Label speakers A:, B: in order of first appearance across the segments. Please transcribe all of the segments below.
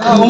A: هذا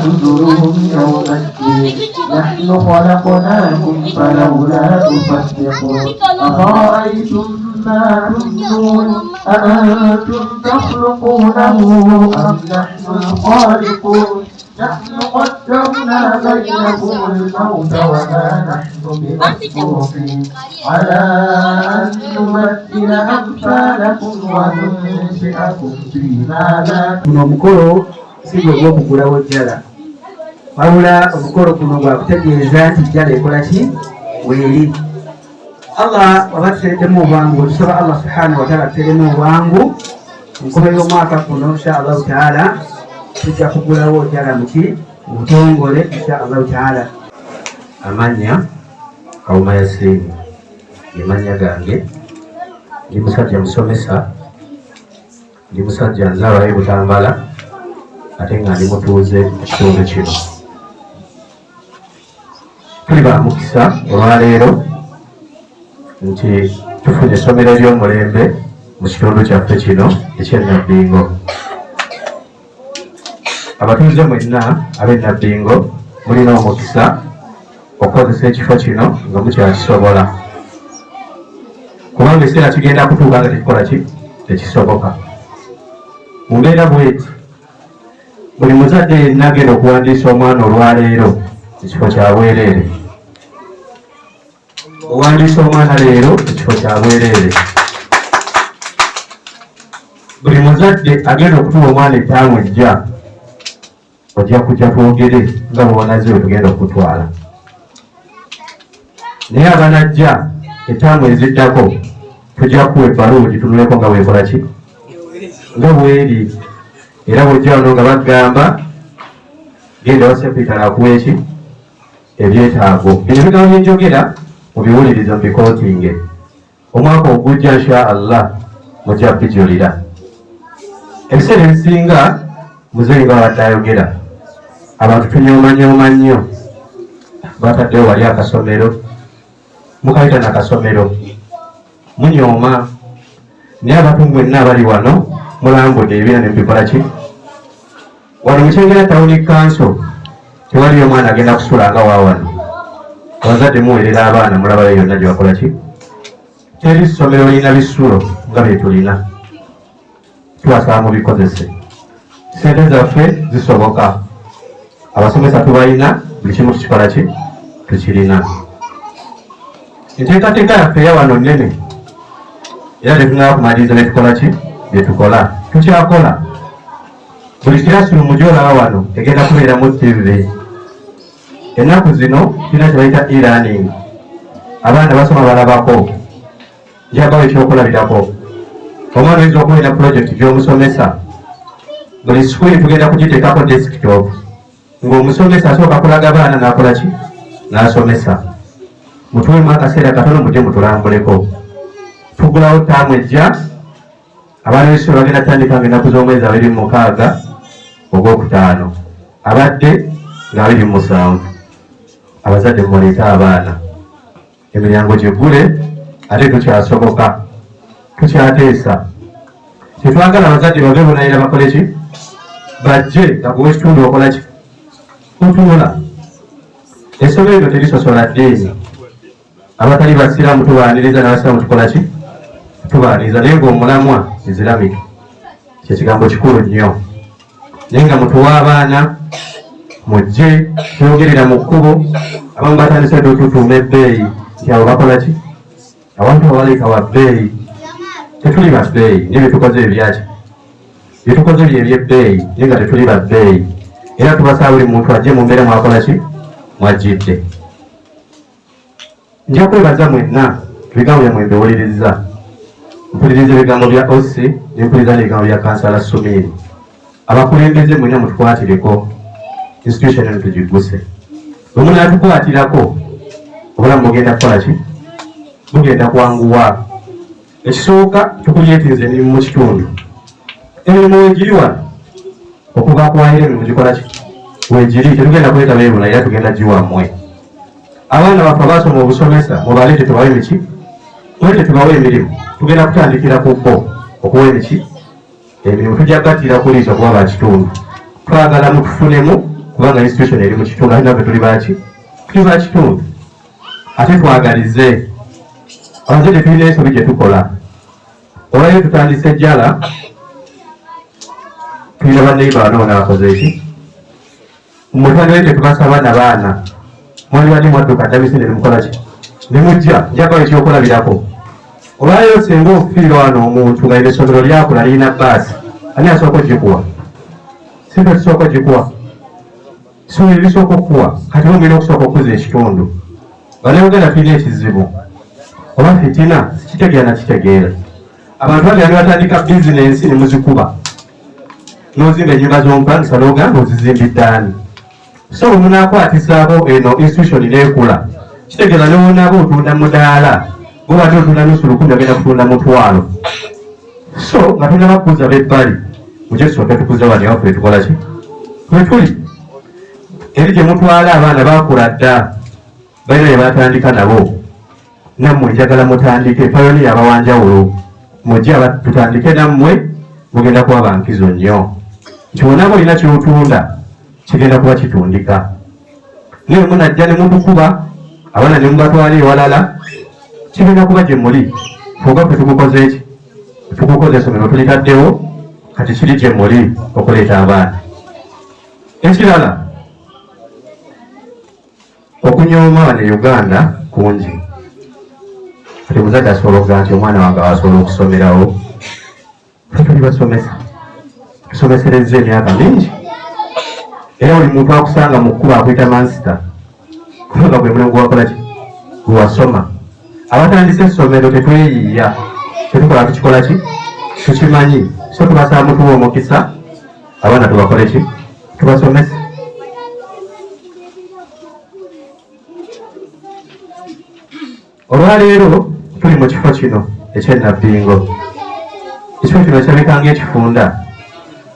A: نزلهم يوم الدين نحن خلقناكم فلولا تصدقون أفرأيتم ما تمنون أأنتم تخلقونه أم نحن الخالقون نحن قدرنا بينكم الموت وما نحن بمسبوقين على أن نبدل أمثالكم وننشئكم فيما لا.
B: Guno omukolo si gwe gw'okugulawo jjala, wabula omukolo guno gwakutegeeza nti jjala ekola ki weeri. Allah waba tuteereddemu obwangu, tusaba Allah subhanahu wataala tuteeremu obwangu. Enkobe y'omwaka guno insha Allahu taala tujja kugulawo jjala muki mubutongole insha Allahu taala.
C: Amannya Kawuma Yasiini ge mannya gange. Ndi musajja musomesa, ndi musajja nzaalwa y'e Butambala, ate nga ndi mutuuze mu kitundu kino. Tuli ba mukisa olwaleero nti tufunye essomero ery'omulembe mu kitundu kyaffe kino eky'e Nabbingo. Abatuuze mwenna ab'e Nabbingo mulina omukisa okukozesa ekifo kino nga mukyakisobola, kubanga ekiseera kigenda kutuuka nga tekikola ki tekisoboka. Mu mbeera bweti, buli muzadde yenna agenda okuwandiisa omwana olwaleero ekifo kya bwereere. Owandiisa omwana leero ekifo kya bwereere. Buli muzadde agenda okutuwa omwana ettaamu ejja, ojja kujja twogere nga bw'onaze we tugenda okutwala. Naye abanajja ettaamu eziddako tujja kuwa ebbaluwa ogitunuleko nga bwekola ki nga bweri. Era bw'ojja wano nga bagamba genda wa sekitale akuwa eki ebyetaago. Bino ebigambo bye njogera mubiwulirize, mubikootinge. Omwaka ogujja insha Allah mujja bijulira. Ebiseera ebisinga muzeeyi nga babadde ayogera, abantu tunyoomanyoma nnyo. Bataddewo wali akasomero, mukayita nakasomero, munyooma. Naye abantu mwenna abali wano mulambudde ebibiina ne mubikola ki. Wano mu Kyengera Town Council tewaliyo omwana agenda kusula nga wa wano. Abazadde muweerera abaana, mulabayo yonna gye bakola ki. Teri ssomero lirina bisulo nga bye tulina. Tubasaba mubikozese. Ssente zaffe zisoboka, abasomesa tubalina, buli kimu tukikola ki tukirina. Enteekateeka yaffe eya wano nnene, era tetunaba kumaliriza byetukola ki byetukola, tukyakola. Buli classroom gy'olaba wano egenda kubeeramu TV. Ennaku zino tulina kye bayita e-learning, abaana basoma balabako. Njagawo ekyokulabirako, omwana oyinza okubeera project gy'omusomesa, buli screen tugenda kugiteekako desktop, ng'omusomesa asooka kulaga baana n'akola ki n'asomesa. Mutuwemu akaseera katono mujje mutulambuleko. Tugulawo ttaamu ejja, abaana b'essomero bagenda kutandika nga ennaku z'omwezi 26 ogwokutaano, abadde nga 27. Abazadde muleete abaana, emiryango giggule, ate tukyasoboka, tukyateesa. Tetwagala abazadde bave bunayira bakole ki bajje nga gwe ekitundu okola ki otunula. Essomero lino terisosola ddiini, abatali basiraamu tubaaniriza, n'abasiraamu tukola ki tubaaniriza, naye ng'omulamwa Islamic kyekigambo kikulu nnyo. Naye nga mutuwa abaana mujje twogerera mu kkubo. Abamu batandise dde otutuuma ebbeeyi nti abo bakola ki, abantu abaleka wa bbeeyi. Tetuli ba bbeeyi, naye byetukoze ebyaki byetukoze bye ebyebbeeyi, naye nga tetuli ba bbeeyi. Era tubasaba buli muntu ajje mu mbeera mwakola ki mwajjidde. Nja kwebaza mwenna, ebigambo byammwe mbiwulirizza. Mpuliriza ebigambo bya OC ne mpuliriza n'ebigambo bya Kansala Sumiini. Abakulembeze mwenna mutukwatireko institution eno tugigguse. Bwe munaatukwatirako obulamu bugenda kukola ki, bugenda kwanguwa. Ekisooka, tukulyetinza emirimu mu kitundu. Emirimu weegiri wano, okuva kuwayira emirimu gikola ki weegiri, tetugenda kuleeta beebula, era tugenda giwammwe. Abaana baffe abasoma obusomesa mubaleete tubawe emiki, mulete tubawe emirimu. Tugenda kutandikira ku bo okuwa emiki Emirimu tujja kugatira ku liiso kuba ba kitundu. Twagala mutufunemu kubanga institution eri mu kitundu ate naffe tuli baki? Tuli ba kitundu. Ate twagalize. Abazadde tulina ensobi gye tukola. Olwaleero tutandise ejjala tulina baneiba bano onaakoze eki? Mutwaliwe tetubasaba na baana mwalibadde mwadduka dda misinde nemukola ki nemujja njagala ekyokulabirako olwaleero singa ofiirwa wano omuntu nga lino essomero lyakula lirina baasi ani asooka ogikuwa singa tusooka ogikuwa essomero lisooka okukuwa kati oba mulina okusooka okukuza ekitundu bannayuganda tulina ekizibu oba fitina sikitegeera nakitegeera abantu bagenda nebatandika bizinensi nemuzikuba n'ozimba ennyumba z'omupangisa n'ogamba ozizimbidde ani so bwe munaakwatisaako eno institution n'ekula kitegeeza newonaaba otunda mudaala gobadde otunda nusu lukumi ogenda kutunda mutwalo so nga tunaba kukuza bebbali mujje tusooke tukuze wano ewaffe tukola ki kwetuli eri gye mutwala abaana bakula dda balina bye batandika nabo nammwe njagala mutandike payoniya abawanjawulo mujje tutandike nammwe mugenda kuba bankizo nnyo nti wonaba olina kyotunda kigenda kuba kitundika naye munajja ne mutukuba abaana ne mubatwala ewalala kigenda kuba gye muli fuga ffe tukukoze eki tukukoze essomero tulitaddewo kati kiri gye muli okuleeta abaana ekirala Okunyooma wano e Uganda kungi. Kati omuzadde asobola okugamba nti omwana wange asobola okusomerawo. Ffe tuli basomesa, tusomeserezza emyaka mingi, era buli muntu akusanga mu kkubo akuyita mansita kubanga gwe mulimu gwewakola ki gwe wasoma. Abatandise essomero tetweyiiya, kyetukola tukikola ki tukimanyi, so tubasaba mutuwa omukisa abaana tubakole ki tubasomese. Olwaleero tuli mu kifo kino eky'eNabbingo. Ekifo kino kirabika ng'ekifunda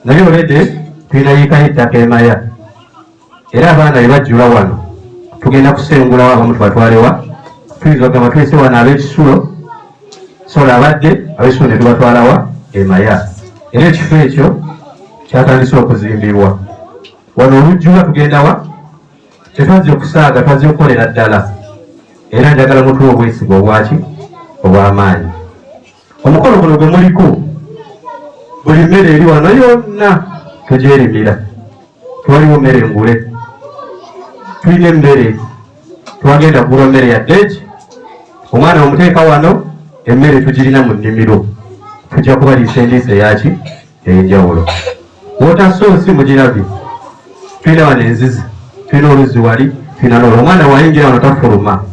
C: naye olede tulina yiika y'ettaka emaya era abaana bwe bajjula wano tugenda kusengulawo abamu tubatwalewa tuyinza okugamba tuyise wano ab'ekisulo sola abadde ab'ekisulo ne tubatwalawa emaya era ekifo ekyo kyatandise okuzimbibwa wano olujjula tugendawa Tetwazze kusaaga, twazze kukolera ddala era njagala mutuwe obwesige obwaki obw'amaanyi. Omukolo guno gwe muliko, buli mmere eri wano yonna tugyerimira, tewaliwo mmere ngule. Tulina emmere, twagenda kugula mmere yadde eki. Omwana omuteeka wano, emmere tugirina mu nnimiro, tujja kubaliisa endiisa eyaki ey'enjawulo. Water source mugirabye, tulina wano enzizi, tulina oluzzi wali, tulina nolwo. Omwana wayingira wano tafuluma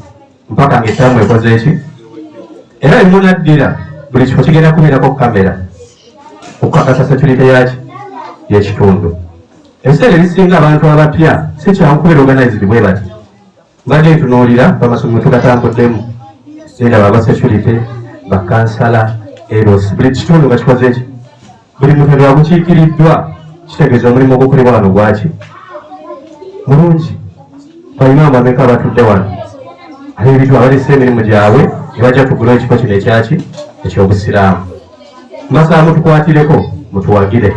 C: mpaka nga ettaamu ekoze eki. Era emunaddira buli kifo kigenda kubeerako kamera okukakasa security yaki y'ekitundu. Ebiseera ebisinga abantu abapya si kyangu kubeera organized bwe bati. Mbadde ntunuulira amasomero tugatambuddemu nendaba aba security, bakansala, eros buli kitundu nga kikoze ki buli muntu lwagukiikiriddwa kitegeeza omulimu ogukolebwa wano gwaki mulungi. Balina amameka abatudde wano ab'ebintu abalese emirimu gyabwe ne bajja tugula ekifo kino ekyaki eky'obusiraamu. Mbasaba mutukwatireko mutuwagire.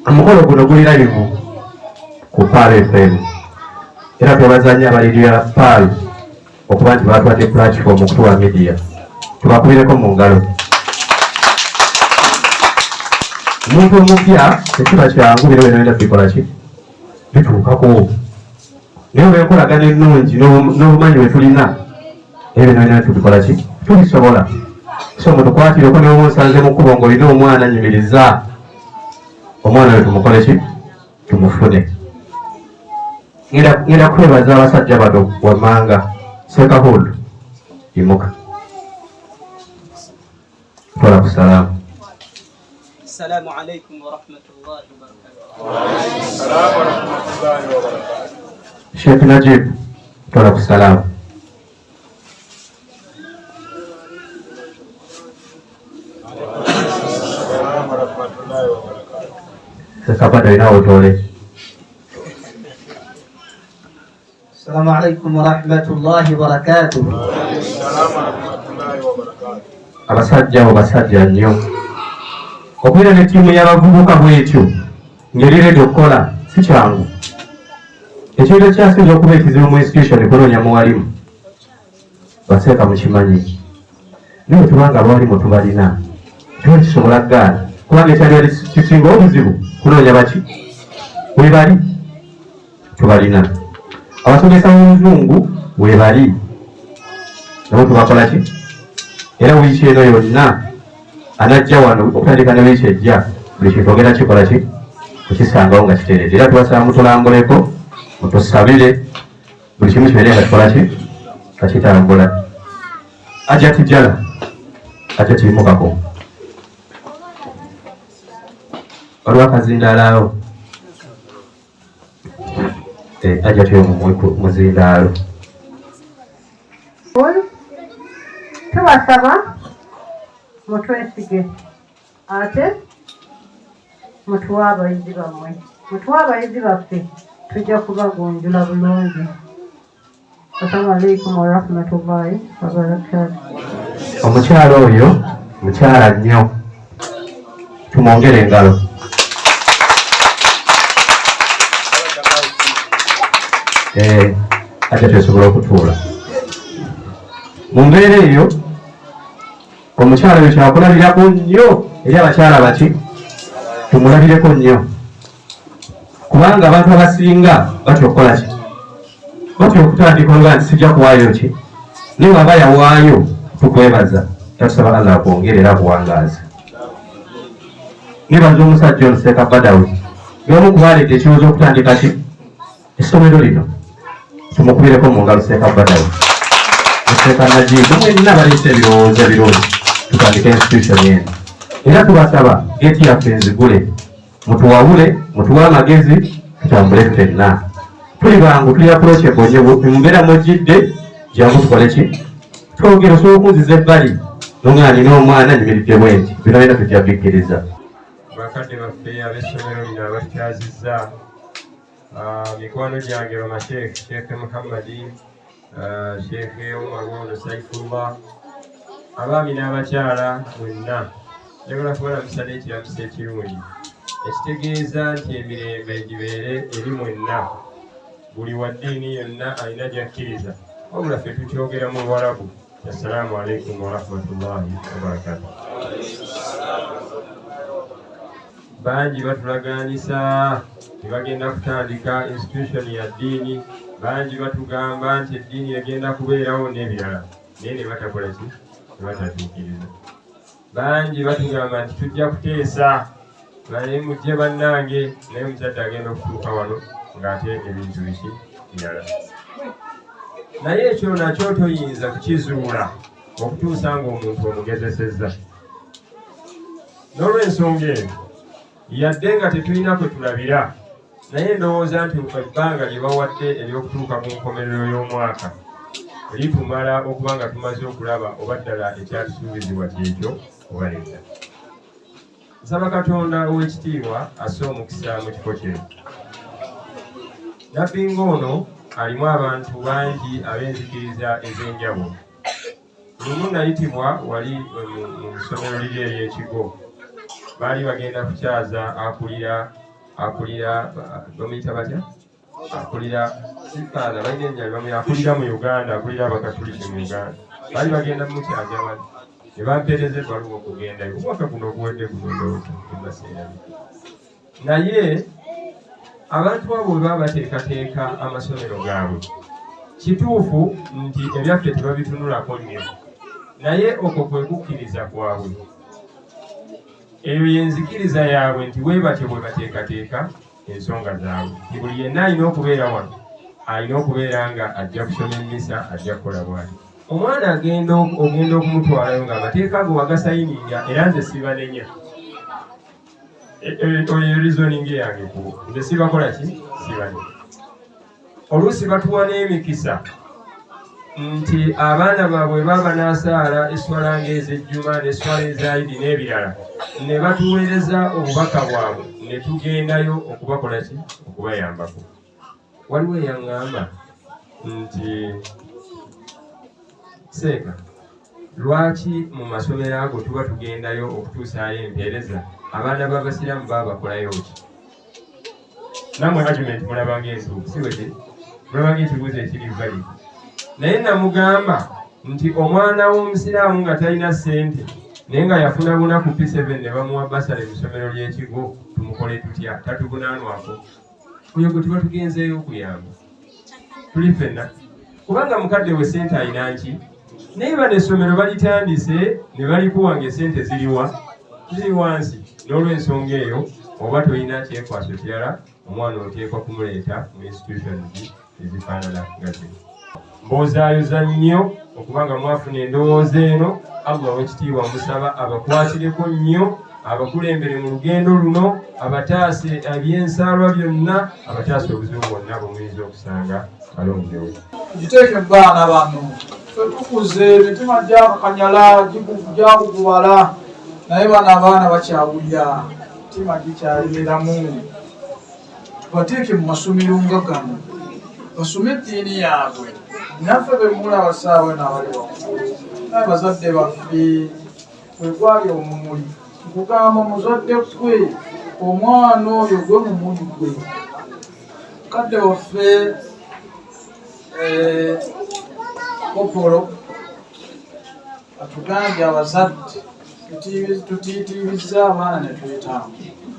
C: Omukolo guno guli live ku Pearl FM era twebaza nnyo aba leediyo ya Pearl okuba nti baatwadde platform okutuwa media. Tubakubireko mu ngalo. Omuntu omupya tekiba kyangu biro bino bina bikola ki bituukako naye olw'enkolagana ennungi n'obumanyi bwe tulina ebyo bino bina tubikola ki tubisobola. So mutukwatireko ne bw'oba onsanze mu kkubo ng'olina omwana nyumiriza omwana oyo tumukole ki tumufune. Ngenda kwebaza abasajja bano wammanga. Sekahood yimuka twala ku salaamu.
D: Assalamu alaikum warahmatullahi wabarakatuh.
C: Sheikh Najib twala ku salaamu. Sekabada olina otoole.
D: Assalamu alaikum warahmatullahi wabarakatuh.
C: Abasajja abo basajja nnyo. Okubeera ne ttiimu y'abavubuka bw'etyo ng'eri ready okukola si kyangu. Ekintu ekyasinza okuba ekizibu mu institution kunoonya muwalimu. Baseeka mukimanyi. Naye bwe tuba nga abawalimu tubalina, kiba kisobola kugaana. Kubanga ekyali kisinga obuzibu kunoonya baki? Webali tubalina. Abasomesa b'Oluzungu webali. Nabo tubakola ki? Era wiiki eno yonna anajja wano okutandika ne wiiki ejja buli kintu ogenda kikola ki? Kukisangawo nga kiteredde. Era tubasaba mutulambuleko, mutusabire buli kimu kibeere nga kikola ki? Nga kitambula. Ajja tijjala, ajja tiyimukako. Waliwo akazindaalo awo. Ajja tuyo muzindaalo.
E: Tubasaba mutwesige ate mutuwe abayizi bammwe, mutuwe abayizi baffe, tujja kubagunjula bulungi. Assalamu alaikum warahmatullahi wabarakatuh.
C: Omukyala oyo mukyala nnyo, tumwongere engalo. Ajja twesobola okutuula mu mbeera eyo. Omukyala oyo kyakulabirako nnyo eri abakyala baki, tumulabireko nnyo, kubanga abantu abasinga batya okukola ki? Batya okutandika olwa nti sijja kuwaayo ki, naye bw'aba yawaayo tukwebaza, tatusaba Allah akwongere era akuwangaaze. Nebaza omusajja ono Seeka Badawi, y'omu ku baleeta ekirowoozo okutandika ki essomero lino. Tumukubireko mu ngalo Seeka Badawi, Seeka Najibu, mwenna baleeta ebirowoozo ebirungi tutandike institution eno. Era tubasaba geeti yaffe enzigule, mutuwabule, mutuwe amagezi, tutambule ffenna. Tuli bangu, tuli approachable nnyo, mu mbeera mw'ojjidde jangu tukole ki? Twogere. Osobola okunziza ebbali n'oŋŋamba nina omwana nyimiridde bwe nti, bino byonna tujja bikkiriza.
F: Bakadde baffe ab'essomero lino abatukyazizza, mikwano gyange bamasheekh, Sheekh Muhammadi, Sheekh Umar ono Saifullah, abaami n'abakyala mwenna, njagala kubalamusa n'ekiramuso ekirungi ekitegeeza nti emirembe gibeere eri mwenna. Buli wa ddiini yonna alina gy'akkiriza, wabula ffe tukyogera mu Luwarabu. Assalaamu alaikum warahmatullahi wabarakatuh. Bangi batulagaanyisa tebagenda kutandika institution ya ddiini, bangi batugamba nti eddiini egenda kubeerawo n'ebirala, naye ne batakola ki? Ne batatuukiriza. Bangi batugamba nti tujja kuteesa naye mujje bannange, naye omuzadde agenda okutuuka wano ng'ate ebintu biki birala. Naye ekyo nakyo toyinza kukizuula okutuusa ng'omuntu omugezesezza. N'olw'ensonga eno, yadde nga tetulina kwe tulabira, naye ndowooza nti ebbanga lye bawadde ery'okutuuka ku nkomerero y'omwaka litumala okuba nga tumaze okulaba oba ddala ekyatusuubizibwa kyekyo oba nedda. Nsaba Katonda ow'ekitiibwa asse omukisa mu kifo kino. Nabbi ng'ono alimu abantu bangi ab'enzikiriza ez'enjawulo. Lumu nayitibwa wali mu ssomero liri ery'ekigo, baali bagenda kukyaza akulira bamuyita batya? Akulira sifaatha balina erinnya bamuyita akulira mu Uganda, akulira Abakatuliki mu Uganda. Baali bagenda mukyaza wali, ne bampeereza ebbaluwa okugendayo omwaka guno oguwedde guno, ndowooza embaseerayo. Naye abantu abo bwe baba bateekateeka amasomero gaabwe, kituufu nti ebyaffe tebabitunulako nnyo, naye okwo kwe kukkiriza kwabwe, eyo y'enzikiriza yaabwe nti bwe batyo bwe bateekateeka ensonga zaabwe, nti buli yenna alina okubeera wano alina okubeera nga ajja kusoma emmisa, ajja kukola bw'ati. Omwana agenda ogenda okumutwalayo ng'amateeka ago wagasayininga, era nze sibanenya. Oyo reasoning yange ku nze sibakola ki? Sibanenya. Oluusi batuwa n'emikisa nti abaana baabwe baba n'asaala esswala ng'ez'ejjuma n'esswala ez'ayidi n'ebirala, ne batuweereza obubaka bwabwe ne tugendayo okubakola ki? Okubayambako. Waliwo eyaŋŋamba nti seeka, lwaki mu masomero ago tuba tugendayo okutuusaayo empeereza? Abaana b'abasiraamu baba bakolayo ki? Nammwe argument mulabanga entuufu, si bwe kiri? Mulabanga ekibuuzo ekiri valid. Naye namugamba nti omwana w'omusiraamu nga talina ssente naye nga yafuna buna ku P7 ne bamuwa basale mu ssomero ly'ekigo, tumukole tutya? Tatuvunaanwako. Oyo gwe tuba tugenzeeyo okuyamba. Tuli ffenna. Kubanga mukadde we ssente alina nki? Naye bano essomero balitandise ne balikuwa ng'essente ziriwa? Ziri wansi. N'olw'ensonga eyo oba tolina kyekwaso kirala, omwana oteekwa kumuleeta mu institutions ezifaanana nga zino. Mbozaayoza nnyo okubanga mwafuna endowooza eno. Allah ow'ekitiibwa musaba abakwatireko nnyo, abakulembere mu lugendo luno, abataase ebyensaalwa byonna, abataase obuzibu bwonna bwe muyinza okusanga alongewo.
G: Giteeke mu baana bano, ffe tukuze emitima gyakakanyala, gyakugubala, naye bano abaana bakyawulira, mitima gikyali miramu. Tubateeke mu masomero nga gano basome eddiini yaabwe. Naffe be mulaba ssaawa eno abali waggulu, naye bazadde baffe kwe gwali omumuli. Nkugamba muzadde gwe, omwana oyo gwe mumuli gwe. Mukadde waffe Kopolo atugambye abazadde tutiitiibizza abaana ne twetaaga.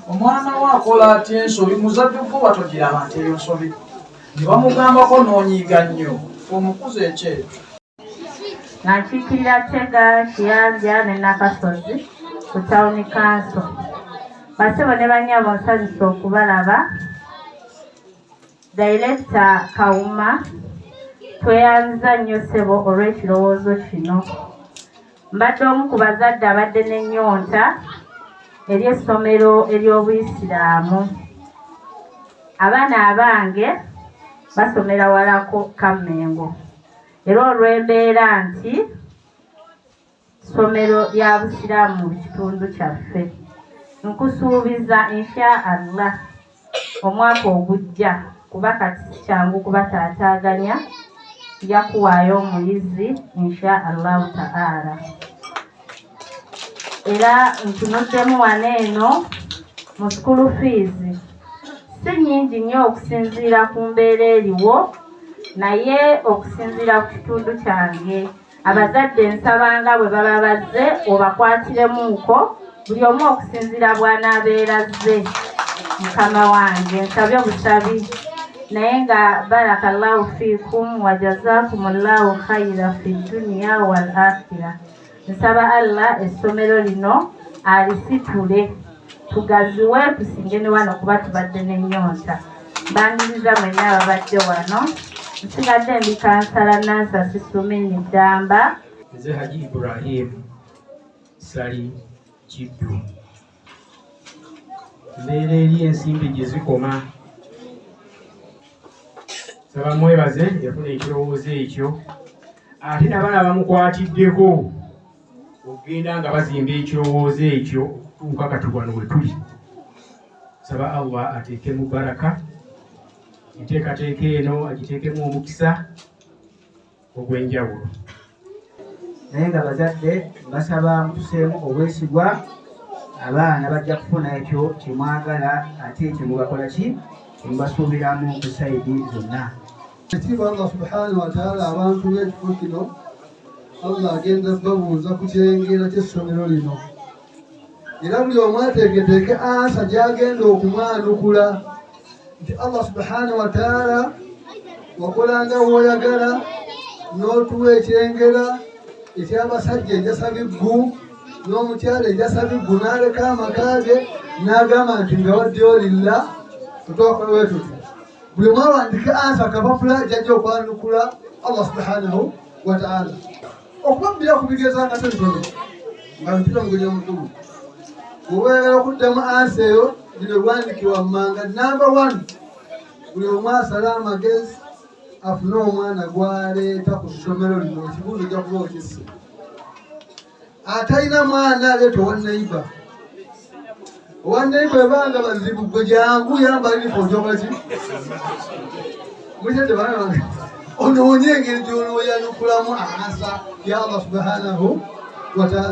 G: Omwana we akola atya ensobi, muzadde gwe watogiraba nti eyo nsobi, ne bamugambako n'onyiiga nnyo, omukuza ekyejo.
H: Nga nkiikirira Tega, Kiyanja ne Nakasozi ku Town Council. Bassebo ne bannyabo, nsanyuse okubalaba. Director Kawuma, tweyanziza nnyo ssebo olw'ekirowoozo kino. Mbadde omu ku bazadde abadde n'ennyonta eri essomero ery'Obuyisiraamu. Abaana abange basomera walako Kammengo, era olw'embeera nti ssomero lya Busiraamu mu kitundu kyaffe. Nkusuubiza insha Allah omwaka ogujja, kuba kati si kyangu kubataataaganya, nja kuwaayo omuyizi insha Allahu ta'ala. Era ntunuddemu wano eno mu school fees si nnyingi nnyo okusinziira ku mbeera eriwo, naye okusinziira ku kitundu kyange abazadde nsabanga bwe baba bazze obakwatiremuuko buli omu okusinziira bw'anaabeera azze. Mukama wange nsabye obusabi, naye nga barakallahu fiikum wa jazakumullahu khaira fi duniya wal akhira. Nsaba Allah essomero lino alisitule tugaziwe tusinge ne wano kuba tubadde n'ennyonta. Mbaniriza mwenna ababadde wano. Nsigadde ndi kansala Nansa Sisumini Ddamba.
I: Nze Haji Ibrahim Ssali Kiddu. Mbeera eri ensimbi gye zikoma. Nsaba mwebaze yafuna ekirowoozo ekyo, ate n'abaana bamukwatiddeko okugenda nga bazimba ekirowoozo ekyo okutuuka kati wano we tuli. Nsaba Allah ateekemu baraka, enteekateeka eno agiteekemu omukisa ogw'enjawulo.
B: Naye nga bazadde mbasaba mutuseemu obwesigwa, abaana bajja kufuna ekyo kye mwagala ate kye mubakola ki kye mubasuubiramu ku sayidi zonna.
J: Ekitiibwa Allah subhanahu wa ta'ala, abantu b'ekifo kino Allah agenda babuuza ku kyengera ky'essomero lino, era buli omu ateeketeeke ansa gy'agenda okumwanukula nti Allah subhanahu wa ta'ala wakolanga w'oyagala n'otuwa ekyengera eky'abasajja enjasabiggu n'omukyala enjasabiggu n'aleka amaka ge n'agamba nti ngawaddeyo lilla tutwakola bwe tuti. Buli omu awandike ansa akapapula gy'ajja okwanukula Allah subhanahu wa ta'ala. Okubabbira ku bigezo akatonotono nga mpita omugenyi omukulu, bw'oba oyagala okuddamu ansa eyo bino biwandike wammanga. Namba 1, buli omu asale amagezi afune omwana gw'aleeta ku ssomero lino, ekibuuzo ojja kuba okisse. Atalina mwana aleeta owa neighbor. Owa neighbor ebanga bazibu gwe jangu yambala uniform gy'okola ki? Mutedde baana bange. Onoonye engeri gy'onooyanukulamu ansa ya Allah subhanahu wa ta'ala.